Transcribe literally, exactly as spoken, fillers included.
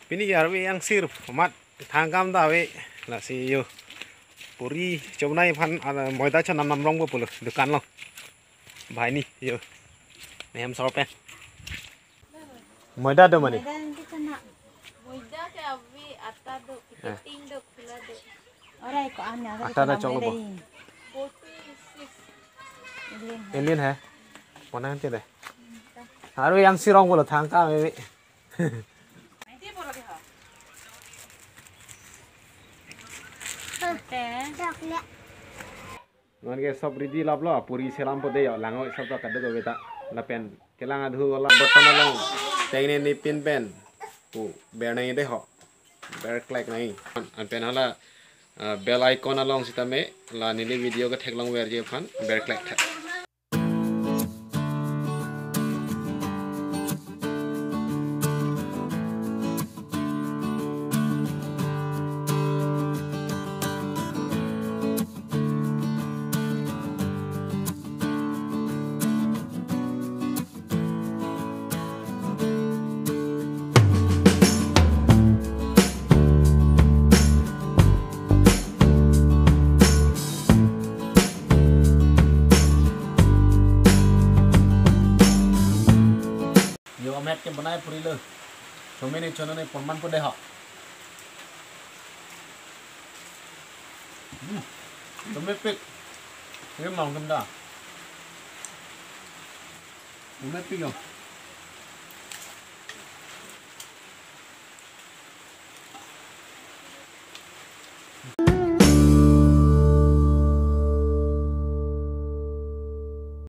Pini ke arve angsir amat thangkam ta ave. Lasi yo, puri chomnai aphan, ah, moida chonam nam rongpo pulo dukan along. Banghini yo, nehem sor pen. Moida do mane? Moida ke chana. Moida ke ave, atta do, eh, keting do, khula do. Ore ko-an ya, atta do choklo bo. Forty six. Alien hai. Alien hai. Ponang te de. Arve angsir rongpo pulo thangkam ave. Oke. Nonke sob ready laplo, puri selampo de yo, langno sob ta kaduk ave ta. Lapen kelang adhu wala button along tengni ni pin pen pu ber nangji de ho. Ber klek nangji. Anpen hala, ah, bell icon along sitame la neli video ketheklong verji aphan ber klek thek. Yo, amet ke banai puri lo. Chomene chonane ponman po de ho. Hmm. Chomepik. Ini mau kenda. Chomepik yo.